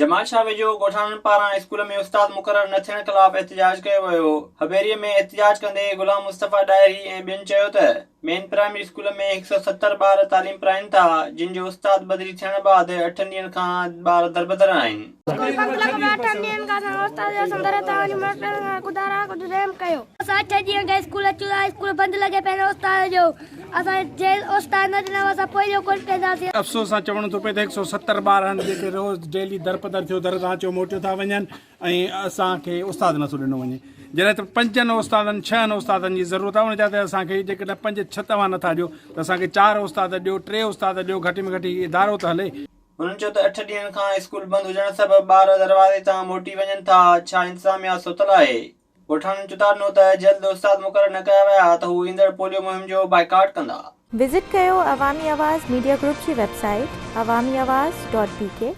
جمال شاهه ويجهو ڳوٺاڻن پاران اسڪول ۾ استاد مقرر نه ٿيڻ خلاف احتجاج ڪيو ويو. هبيري ۾ احتجاج ڪندي غلام مصطفيٰ ڏاهري ۽ ٻين چيو ته مين پرائمري اسڪول ۾ 170 ٻار تعليم پرائين ٿا جن جو استاد بدلي ٿيڻ بعد اٺن ڏينهن کان ٻار دربدر آهن. اسڪول بند لڳو پيو اٺن ڏينهن کان اسان استاد جو اسان در تان وڃي ماسترن کان خدارا ڪجهه رحم ڪيو. اسان اٺ ڏينهن کان اسڪول اچون ٿا اسڪول بند لڳي پيا آهن استاد جو اسان جي استاد نه ڏنو اسان پوء جو ڪونه ڪنداسين. افسوس سان چوڻو ٿو پئي ته 170 ٻار آهن جيڪي روز ڊيلي درپدر ٿيو در تان اچيو موٽيو ٿا وڃن ۽ اسان کي استاد نٿو ڏنو وڃي جڏهن ته پنجن استادن ڇهن استادن جي ضرورت آهي ان جاء تي اسان کي جيڪڏهن پنج ڇهه توهان نٿا ڏيو ته اسان کي چار استاد ڏيو ٽي استاد ڏيو گهٽ ۾ گهٽ هي ادارو ته هلي. هنن چيو ته اٺ ڏينهن کان اسڪول بند هجڻ سبب ٻار دروازي تان موٽي وڃن ٿا ڇا انتظاميا ستل آهي؟ ڳوٺاڻن چتاء ڏنو ته جلد استاد مقرر نه ڪيا ويا ته هو ايندڙ پوليو مهم جو بائيڪاٽ ڪندا. وزٽ ڪيو عوامي آواز ميڊيا گروپ جي website Awami Awaz dot B K.